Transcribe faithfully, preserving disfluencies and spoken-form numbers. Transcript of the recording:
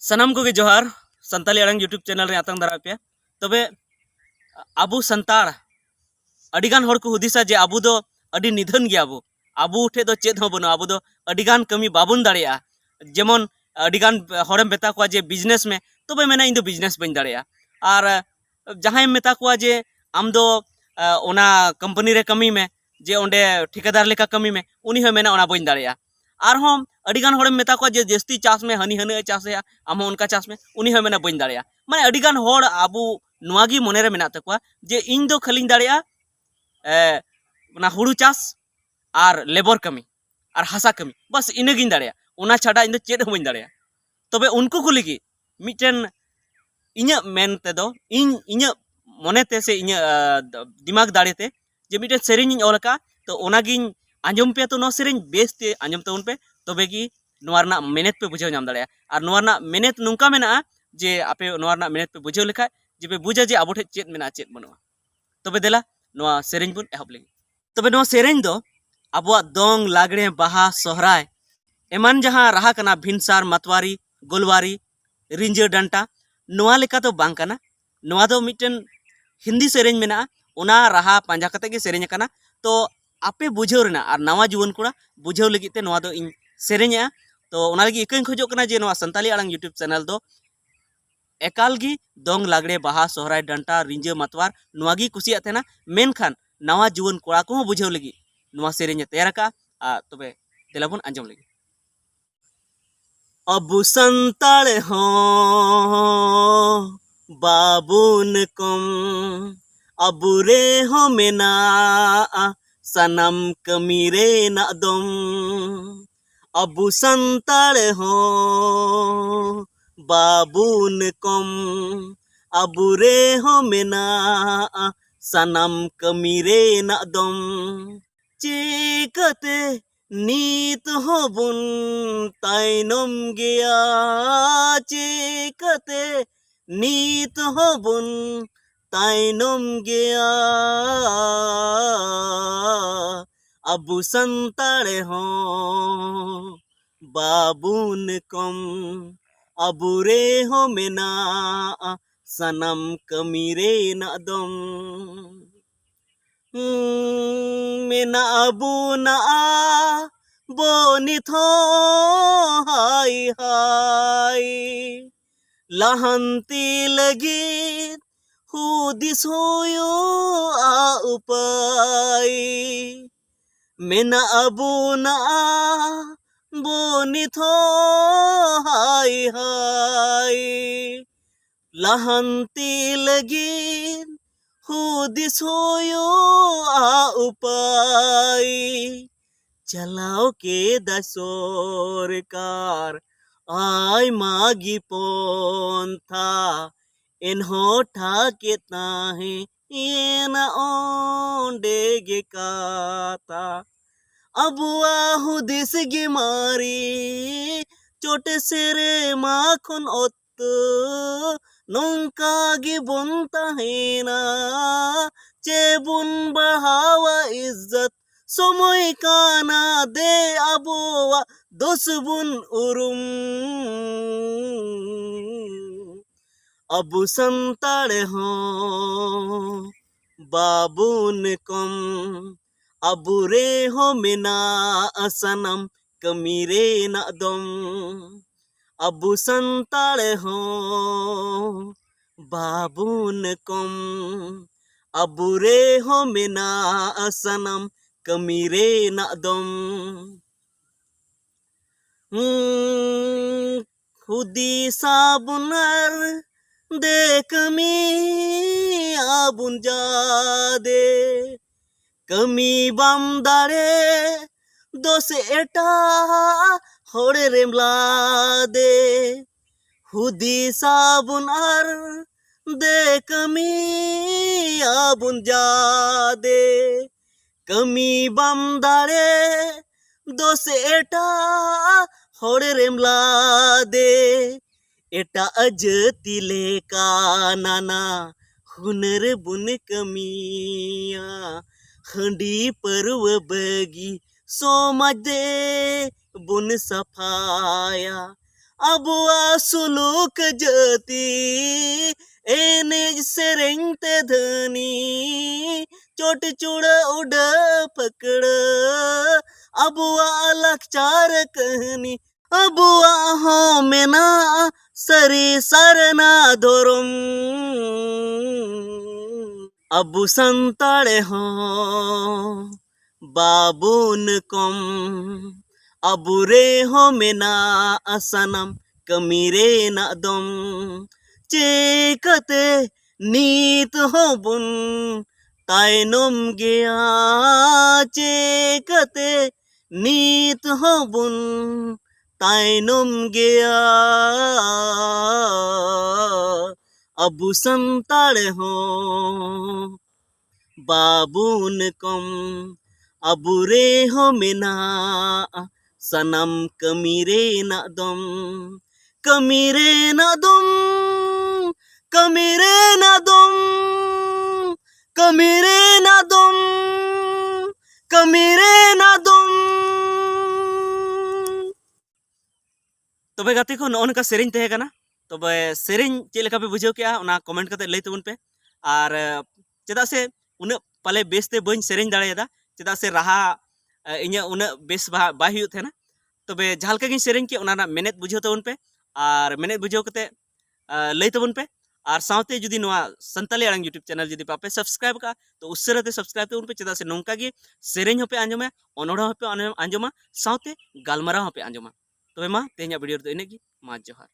ᱥᱟᱱᱟᱢ ᱠᱚᱜᱮ ᱡᱚᱦᱟᱨ᱾ ᱥᱟᱱᱛᱟᱞᱤ ᱟᱲᱟᱝ YouTube ᱪᱮᱱᱮᱞ ᱨᱮ ᱟᱛᱟᱝ ᱫᱟᱨᱟᱢ ᱯᱮᱭᱟ᱾ ᱛᱚᱵᱮ ᱟᱵᱚ ᱥᱟᱱᱛᱟᱲ ᱟᱹᱰᱤᱜᱟᱱ ᱦᱚᱲ ᱠᱚ ᱦᱩᱫᱤᱥᱟ ᱡᱮ ᱟᱵᱚ ᱫᱚ ᱟᱹᱰᱤ ᱱᱤᱫᱷᱟᱹᱱ ᱜᱮᱭᱟᱵᱚ, ᱟᱵᱚ ᱴᱷᱮᱡ ᱫᱚ ᱪᱮᱫ ᱦᱚᱸ ᱵᱟᱹᱱᱩᱜᱼᱟ, ᱟᱵᱚ ᱫᱚ ᱟᱹᱰᱤᱜᱟᱱ ᱠᱟᱹᱢᱤ ᱵᱟᱵᱚᱱ ᱫᱟᱲᱮᱭᱟᱜᱼᱟ᱾ ᱡᱮᱢᱚᱱ ᱟᱹᱰᱤᱜᱟᱱ ᱦᱚᱲᱮᱢ ᱢᱮᱛᱟ ᱠᱚᱣᱟ ᱡᱮ ᱵᱤᱡᱽᱱᱮᱥ ᱢᱮ, ᱛᱚᱵᱮ ᱢᱮᱱᱟ ᱤᱧ ᱫᱚ ᱵᱤᱡᱽᱱᱮᱥ ᱵᱟᱹᱧ ᱫᱟᱲᱮᱭᱟᱜᱼᱟ᱾ ᱟᱨ ᱡᱟᱦᱟᱸᱭᱮᱢ ᱢᱮᱛᱟ ᱠᱚᱣᱟ ᱡᱮ ᱟᱢ ᱫᱚ ᱚᱱᱟ ᱠᱳᱢᱯᱟᱱᱤ ᱨᱮ ᱠᱟᱹᱢᱤ ᱢᱮ, ᱡᱮ ᱚᱸᱰᱮ ᱴᱷᱤᱠᱟᱹᱫᱟᱨ ᱞᱮᱠᱟ ᱠᱟᱹᱢᱤ ᱢᱮ, ᱩᱱᱤ ᱦᱚᱸᱭ ᱢᱮᱱᱟ ᱚᱱᱟ ᱵᱟᱹᱧ ᱫᱟᱲᱮᱭᱟᱜᱼᱟ᱾ ᱟᱨᱦᱚᱸ ᱟᱹᱰᱤᱜᱟᱱ ᱦᱚᱲᱮᱢ ᱢᱮᱛᱟ ᱠᱚᱣᱟ ᱡᱮ ᱡᱟᱹᱥᱛᱤ ᱪᱟᱥ ᱢᱮ, ᱦᱟᱹᱱᱤ ᱦᱟᱹᱱᱤ ᱮ ᱪᱟᱥᱮᱜᱼᱟ, ᱟᱢ ᱦᱚᱸ ᱚᱱᱠᱟ ᱪᱟᱥ ᱢᱮ, ᱩᱱᱤ ᱦᱚᱸᱭ ᱢᱮᱱᱟ ᱵᱟᱹᱧ ᱫᱟᱲᱮᱭᱟᱜᱼᱟ᱾ ᱢᱟᱱᱮ ᱟᱹᱰᱤᱜᱟᱱ ᱦᱚᱲ ᱟᱵᱚ ᱱᱚᱣᱟ ᱜᱮ ᱢᱚᱱᱮᱨᱮ ᱢᱮᱱᱟᱜ ᱛᱟᱠᱚᱣᱟ ᱡᱮ ᱤᱧ ᱫᱚ ᱠᱷᱟᱹᱞᱤᱧ ᱫᱟᱲᱮᱭᱟᱜᱼᱟ ᱮ, ᱚᱱᱟ ᱦᱩᱲᱩ ᱪᱟᱥ ᱟᱨ ᱞᱮᱵᱚᱨ ᱠᱟᱹᱢᱤ ᱟᱨ ᱦᱟᱥᱟ ᱠᱟᱹᱢᱤ, ᱵᱟᱥ ᱤᱱᱟᱹᱜᱤᱧ ᱫᱟᱲᱮᱭᱟᱜᱼᱟ, ᱚᱱᱟ ᱪᱷᱟᱰᱟ ᱤᱧ ᱫᱚ ᱪᱮᱫ ᱦᱚᱸ ᱵᱟᱹᱧ ᱫᱟᱲᱮᱭᱟᱜᱼᱟ᱾ ᱛᱚᱵᱮ ᱩᱱᱠᱩ ᱠᱚ ᱞᱟᱹᱜᱤᱫ ᱢᱤᱫᱴᱮᱱ ᱤᱧᱟᱹᱜ ᱢᱮᱱ ᱛᱮᱫᱚ, ᱤᱧ ᱤᱧᱟᱹᱜ ᱢᱚᱱᱮᱛᱮ ᱥᱮ ᱤᱧᱟᱹᱜ ᱫᱤᱢᱟᱜᱽ ᱫᱟᱲᱮᱛᱮ ᱡᱮ ᱢᱤᱫᱴᱮᱱ ᱥᱮᱨᱮᱧ ᱤᱧ ᱚᱞ ᱟᱠᱟᱫᱼᱟ, ᱛᱚ ᱚᱱᱟᱜᱤᱧ ᱟᱸᱡᱚᱢ ᱯᱮᱭᱟ᱾ ᱛᱚ ᱱᱚᱣᱟ ᱥᱮᱨᱮᱧ ᱵᱮᱥᱛᱮ ᱟᱸᱡᱚᱢ ᱛᱟᱵᱚᱱ ᱯᱮ, ᱛᱚᱵᱮ ᱜᱮ ᱱᱚᱣᱟ ᱨᱮᱱᱟᱜ ᱢᱮᱱᱮᱛ ᱯᱮ ᱵᱩᱡᱷᱟᱹᱣ ᱧᱟᱢ ᱫᱟᱲᱮᱭᱟᱜᱼᱟ᱾ ᱟᱨ ᱱᱚᱣᱟ ᱨᱮᱱᱟᱜ ᱢᱮᱱᱮᱛ ᱱᱚᱝᱠᱟ ᱢᱮᱱᱟᱜᱼᱟ ᱡᱮ ᱟᱯᱮ ᱱᱚᱣᱟ ᱨᱮᱱᱟᱜ ᱢᱮᱱᱮᱛ ᱯᱮ ᱵᱩᱡᱷᱟᱹᱣ ᱞᱮᱠᱷᱟᱡ ᱡᱮ ᱯᱮ ᱵᱩᱡᱟ ᱡᱮ ᱟᱵᱚ ᱴᱷᱮᱡ ᱪᱮᱫ ᱢᱮᱱᱟᱜᱼᱟ, ᱪᱮᱫ ᱵᱟᱹᱱᱩᱜᱼᱟ᱾ ᱛᱚᱵᱮ ᱫᱮᱞᱟ ᱱᱚᱣᱟ ᱥᱮᱨᱮᱧ ᱵᱚᱱ ᱮᱦᱚᱵ ᱞᱮᱜᱮ᱾ ᱛᱚᱵᱮ ᱱᱚᱣᱟ ᱥᱮᱨᱮᱧ ᱫᱚ ᱟᱵᱚᱣᱟᱜ ᱫᱚᱝ, ᱞᱟᱜᱽᱲᱮ, ᱵᱟᱦᱟ, ᱥᱚᱦᱨᱟᱭ ᱮᱢᱟᱱ ᱡᱟᱦᱟᱸ ᱨᱟᱦᱟ ᱠᱟᱱᱟ, ᱵᱷᱤᱱᱥᱟᱨ, ᱢᱟᱛᱣᱟᱨᱤ, ᱜᱳᱞᱣᱟᱨᱤ, ᱨᱤᱸᱡᱟᱹ, ᱰᱟᱱᱴᱟ, ᱱᱚᱣᱟ ᱞᱮᱠᱟ ᱫᱚ ᱵᱟᱝ ᱠᱟᱱᱟ᱾ ᱱᱚᱣᱟ ᱫᱚ ᱢᱤᱫᱴᱮᱱ ᱦᱤᱱᱫᱤ ᱥᱮᱨᱮᱧ ᱢᱮᱱᱟᱜᱼᱟ, ᱚᱱᱟ ᱨᱟᱦᱟ ᱯᱟᱸᱡᱟ ᱠᱟᱛᱮ ᱜᱮ ᱥᱮᱨᱮᱧ ᱟᱠᱟᱱᱟ᱾ ᱛᱚ ᱟᱯᱮ ᱵᱩᱡᱷᱟᱹᱣ ᱨᱮᱱᱟᱜ ᱟᱨ ᱱᱟᱣᱟ ᱡᱩᱣᱟᱹᱱ ᱠᱚᱲᱟ ᱵᱩᱡᱷᱟᱹᱣ ᱞᱟᱹᱜᱤᱫ ᱛᱮ ᱱᱚᱣᱟ ᱫᱚ ᱤᱧ ᱥᱮᱨᱮᱧᱮᱜᱼᱟ᱾ ᱛᱚ ᱚᱱᱟ ᱞᱟᱹᱜᱤᱫ ᱤᱠᱟᱹᱧ ᱠᱷᱚᱡᱚᱜ ᱠᱟᱱᱟ ᱡᱮ ᱱᱚᱣᱟ ᱥᱟᱱᱛᱟᱞᱤ ᱟᱲᱟᱝ YouTube ᱪᱮᱱᱮᱞ ᱫᱚ ᱮᱠᱟᱞ ᱜᱮ ᱫᱚᱝ, ᱞᱟᱜᱽᱲᱮ, ᱵᱟᱦᱟ, ᱥᱚᱦᱨᱟᱭ, ᱰᱟᱱᱴᱟ, ᱨᱤᱸᱡᱟᱹ, ᱢᱟᱛᱣᱟᱨ ᱱᱚᱣᱟ ᱜᱮᱭ ᱠᱩᱥᱤᱭᱟᱜ ᱛᱟᱦᱮᱱᱟ᱾ ᱢᱮᱱᱠᱷᱟᱱ ᱱᱟᱣᱟ ᱡᱩᱣᱟᱹᱱ ᱠᱚᱲᱟ ᱠᱚᱦᱚᱸ ᱵᱩᱡᱷᱟᱹᱣ ᱞᱟᱹᱜᱤᱫ ᱱᱚᱣᱟ ᱥᱮᱨᱮᱧ ᱮ ᱛᱮᱭᱟᱨ ᱟᱠᱟᱫᱼᱟ᱾ ᱟᱨ ᱛᱚᱵᱮ ᱫᱮᱞᱟ ᱵᱚᱱ ᱟᱸᱡᱚᱢ ᱞᱮᱜᱮ᱾ ᱟᱵᱚ ᱥᱟᱱᱛᱟᱲ ᱦᱚᱸ ᱵᱟᱵᱚᱱ ᱠᱚᱢ, ᱟᱵᱚ ᱨᱮᱦᱚᱸ ᱢᱮᱱᱟᱜᱼᱟ ᱥᱟᱱᱟᱢ ᱠᱟᱹᱢᱤ ᱨᱮᱱᱟᱜ ᱫᱚᱢ᱾ ᱟᱵᱚ ᱥᱟᱱᱛᱟᱲ ᱦᱚᱸ ᱵᱟᱵᱚᱱ ᱠᱚᱢ, ᱟᱵᱚ ᱨᱮᱦᱚᱸ ᱢᱮᱱᱟᱜᱼᱟ ᱥᱟᱱᱟᱢ ᱠᱟᱹᱢᱤ ᱨᱮᱱᱟᱜ ᱫᱚᱢ᱾ ᱪᱤᱠᱟᱹᱛᱮ ᱱᱤᱛ ᱦᱚᱸᱵᱚᱱ ᱛᱟᱭᱱᱚᱢ ᱜᱮᱭᱟ? ᱪᱤᱠᱟᱹᱛᱮ ᱱᱤᱛ ᱦᱚᱸᱵᱚᱱ ᱛᱟᱭᱱᱚᱢ ᱜᱮᱭᱟ? ᱟᱵᱚ ᱥᱟᱱᱛᱟᱲ ᱦᱚᱸ ᱵᱟᱵᱚᱱ ᱠᱚᱢ, ᱟᱵᱚ ᱨᱮᱦᱚᱸ ᱢᱮᱱᱟᱜᱼᱟ ᱥᱟᱱᱟᱢ ᱠᱟᱹᱢᱤ ᱨᱮᱱᱟᱜ ᱫᱚᱢ᱾ ᱦᱩᱸ, ᱢᱮᱱᱟᱜ ᱵᱚᱱᱟ ᱟᱵᱚ ᱱᱤᱛ ᱦᱚᱸ ᱦᱟᱭ ᱦᱟᱭ᱾ ᱞᱟᱦᱟᱱᱛᱤ ᱞᱟᱹᱜᱤᱫ ᱦᱩᱫᱤᱥ ᱦᱩᱭᱩᱜᱼᱟ ᱩᱯᱟᱹᱭ᱾ ᱢᱮᱱᱟᱜ ᱵᱚᱱᱟ ᱟᱵᱚ ᱱᱤᱛ ᱦᱚᱸ ᱦᱟᱭ ᱦᱟᱭ᱾ ᱞᱟᱦᱟᱱᱛᱤ ᱞᱟᱹᱜᱤᱫ ᱦᱩᱫᱤᱥ ᱦᱩᱭᱩᱜᱼᱟ ᱩᱯᱟᱹᱭ᱾ ᱪᱟᱞᱟᱣ ᱠᱮᱫᱟᱭ ᱥᱚᱨᱠᱟᱨ ᱟᱭᱢᱟ ᱜᱮ ᱯᱚᱱᱛᱷᱟ, ᱮᱱᱦᱚᱸ ᱴᱷᱟᱠᱮ ᱛᱟᱦᱮᱸᱭᱮᱱᱟ ᱚᱸᱰᱮ ᱜᱮ ᱠᱟᱛᱷᱟ᱾ ᱟᱵᱚᱣᱟᱜ ᱦᱩᱫᱤᱥ ᱜᱮ ᱢᱟᱨᱮ, ᱪᱚᱴ ᱥᱮᱨᱢᱟ ᱠᱷᱚᱱ ᱚᱛ ᱱᱚᱝᱠᱟ ᱜᱮᱵᱚᱱ ᱛᱟᱦᱮᱱᱟ, ᱪᱮ ᱵᱚᱱ ᱵᱟᱲᱦᱟᱣᱟ ᱤᱡᱽᱡᱚᱛ? ᱥᱚᱢᱚᱭ ᱠᱟᱱᱟ ᱫᱮ ᱟᱵᱚᱣᱟᱜ ᱫᱳᱥ ᱵᱚᱱ ᱩᱨᱩᱢ᱾ ᱟᱵᱚ ᱥᱟᱱᱛᱟᱲ ᱦᱚᱸ ᱵᱟᱵᱚᱱ ᱠᱚᱢ, ᱟᱵᱚ ᱨᱮᱦᱚᱸ ᱢᱮᱱᱟᱜᱼᱟ ᱥᱟᱱᱟᱢ ᱠᱟᱹᱢᱤ ᱨᱮᱱᱟᱜ ᱫᱚᱢ᱾ ᱟᱵᱚ ᱥᱟᱱᱛᱟᱲ ᱦᱚᱸ ᱵᱟᱵᱚᱱ ᱠᱚᱢ, ᱟᱵᱚ ᱨᱮᱦᱚᱸ ᱢᱮᱱᱟᱜᱼᱟ ᱥᱟᱱᱟᱢ ᱠᱟᱹᱢᱤ ᱨᱮᱱᱟᱜ ᱫᱚᱢ᱾ ᱦᱩᱸ, ᱦᱩᱫᱤᱥᱟᱵᱚᱱ ᱟᱨ ᱫᱮ ᱠᱟᱹᱢᱤᱭᱟᱵᱚᱱ ᱡᱟᱫᱮ᱾ ᱠᱟᱹᱢᱤ ᱵᱟᱢ ᱫᱟᱲᱮ ᱫᱳᱥ ᱮᱴᱟᱜ ᱦᱚᱲ ᱨᱮᱢ ᱞᱟᱫᱮ᱾ ᱦᱩᱫᱤᱥᱟᱵᱚᱱ ᱟᱨ ᱫᱮ ᱠᱟᱹᱢᱤᱭᱟᱵᱚᱱ ᱡᱟᱫᱮ᱾ ᱠᱟᱹᱢᱤ ᱵᱟᱢ ᱫᱟᱲᱮ ᱫᱳᱥ ᱮᱴᱟᱜ ᱦᱚᱲ ᱨᱮᱢ ᱞᱟᱫᱮ᱾ ᱮᱴᱟᱜ ᱡᱟᱹᱛᱤ ᱞᱮᱠᱟ ᱱᱟᱱᱟ ᱦᱩᱱᱟᱹᱨ ᱵᱚᱱ ᱠᱟᱹᱢᱤᱭᱟ᱾ ᱦᱟᱺᱰᱤ ᱯᱟᱹᱨᱣᱟᱹ ᱵᱟᱹᱜᱤ ᱥᱚᱢᱟᱡᱽ ᱫᱮ ᱵᱚᱱ ᱥᱟᱯᱷᱟᱭᱟ᱾ ᱟᱵᱚᱣᱟᱜ ᱥᱩᱞᱩᱠ ᱡᱟᱹᱛᱤ, ᱮᱱᱮᱡ ᱥᱮᱨᱮᱧ ᱛᱮ ᱫᱷᱟᱹᱱᱤ, ᱪᱚᱴ ᱪᱩᱲᱟᱹ ᱩᱰᱟᱹ ᱯᱷᱟᱹᱠᱲᱟᱹ, ᱟᱵᱚᱣᱟᱜ ᱞᱟᱠᱪᱟᱨ ᱠᱟᱹᱦᱱᱤ, ᱟᱵᱚᱣᱟᱜ ᱦᱚᱸ ᱢᱮᱱᱟᱜᱼᱟ ᱥᱟᱹᱨᱤ ᱥᱟᱨᱱᱟ ᱫᱷᱚᱨᱚᱢ᱾ ᱟᱵᱚ ᱥᱟᱱᱛᱟᱲ ᱦᱚᱸ ᱵᱟᱵᱚᱱ ᱠᱚᱢ, ᱟᱵᱚ ᱨᱮᱦᱚᱸ ᱢᱮᱱᱟᱜᱼᱟ ᱥᱟᱱᱟᱢ ᱠᱟᱹᱢᱤ ᱨᱮᱱᱟᱜ ᱫᱚᱢ᱾ ᱪᱮᱠᱟᱛᱮ ᱱᱤᱛ ᱦᱚᱸᱵᱚᱱ ᱛᱟᱭᱱᱚᱢ ᱜᱮᱭᱟ, ᱪᱮᱠᱟᱛᱮ ᱱᱤᱛ ᱦᱚᱸᱵᱚᱱ ᱛᱟᱭᱱᱚᱢ ᱜᱮᱭᱟ? ᱟᱵᱚ ᱥᱟᱱᱛᱟᱲ ᱦᱚᱸ ᱵᱟᱵᱚᱱ ᱠᱚᱢ, ᱟᱵᱚ ᱨᱮᱦᱚᱸ ᱢᱮᱱᱟᱜᱼᱟ ᱥᱟᱱᱟᱢ ᱠᱟᱹᱢᱤ ᱨᱮᱱᱟᱜ ᱫᱚᱢ᱾ ᱠᱟᱹᱢᱤ ᱨᱮᱱᱟᱜ ᱫᱚᱢ, ᱠᱟᱹᱢᱤ ᱨᱮᱱᱟᱜ ᱫᱚᱢ, ᱠᱟᱹᱢᱤ ᱨᱮᱱᱟᱜ ᱫᱚᱢ, ᱠᱟᱹᱢᱤ ᱨᱮᱱᱟᱜ ᱫᱚᱢ᱾ ᱛᱚᱵᱮ ᱜᱟᱛᱮ ᱠᱚ, ᱱᱚᱜᱼᱚ ᱱᱚᱝᱠᱟ ᱥᱮᱨᱮᱧ ᱛᱟᱦᱮᱸ ᱠᱟᱱᱟ᱾ ᱛᱚᱵᱮ ᱥᱮᱨᱮᱧ ᱪᱮᱫ ᱞᱮᱠᱟ ᱯᱮ ᱵᱩᱡᱷᱟᱹᱣ ᱠᱮᱜᱼᱟ, ᱚᱱᱟ comment ᱠᱟᱛᱮ ᱞᱟᱹᱭ ᱛᱟᱵᱚᱱ ᱯᱮ᱾ ᱟᱨ ᱪᱮᱫᱟᱜ ᱥᱮ ᱩᱱᱟᱹᱜ ᱯᱟᱞᱮ ᱵᱮᱥ ᱛᱮ ᱵᱟᱹᱧ ᱥᱮᱨᱮᱧ ᱫᱟᱲᱮᱭᱟᱫᱟ, ᱪᱮᱫᱟᱜ ᱥᱮ ᱨᱟᱦᱟ ᱤᱧᱟᱹᱜ ᱩᱱᱟᱹᱜ ᱵᱮᱥ ᱵᱟᱭ ᱦᱩᱭᱩᱜ ᱛᱟᱦᱮᱱᱟ᱾ ᱛᱚᱵᱮ ᱡᱟᱦᱟᱸ ᱞᱮᱠᱟ ᱜᱤᱧ ᱥᱮᱨᱮᱧ ᱠᱮᱫ, ᱚᱱᱟ ᱨᱮᱱᱟᱜ ᱢᱮᱱᱮᱛ ᱵᱩᱡᱷᱟᱹᱣ ᱛᱟᱵᱚᱱ ᱯᱮ᱾ ᱟᱨ ᱢᱮᱱᱮᱛ ᱵᱩᱡᱷᱟᱹᱣ ᱠᱟᱛᱮ ᱞᱟᱹᱭ ᱛᱟᱵᱚᱱ ᱯᱮ᱾ ᱟᱨ ᱥᱟᱶᱛᱮ ᱡᱩᱫᱤ ᱱᱚᱣᱟ ᱥᱟᱱᱛᱟᱞᱤ ᱟᱲᱟᱝ YouTube channel ᱡᱩᱫᱤ ᱵᱟᱯᱮ subscribe ᱠᱟᱜᱼᱟ, ᱛᱚ ᱩᱥᱟᱹᱨᱟ ᱛᱮ subscribe ᱛᱟᱵᱚᱱ ᱯᱮ, ᱪᱮᱫᱟᱜ ᱥᱮ ᱱᱚᱝᱠᱟ ᱜᱮ ᱥᱮᱨᱮᱧ ᱦᱚᱸᱯᱮ ᱟᱸᱡᱚᱢᱟ, ᱚᱱᱚᱬᱦᱮ ᱦᱚᱸᱯᱮ ᱟᱸᱡᱚᱢᱟ, ᱥᱟᱶᱛᱮ ᱜᱟᱞᱢᱟᱨᱟᱣ ᱦᱚᱸᱯᱮ ᱟᱸᱡᱚᱢᱟ᱾ ᱛᱚᱵᱮ ᱢᱟ, ᱛᱮᱦᱮᱧᱟᱜ video ᱨᱮᱫᱚ ᱤᱱᱟᱹᱜ ᱜᱮ᱾ ᱢᱟ ᱡᱚᱦᱟᱨ᱾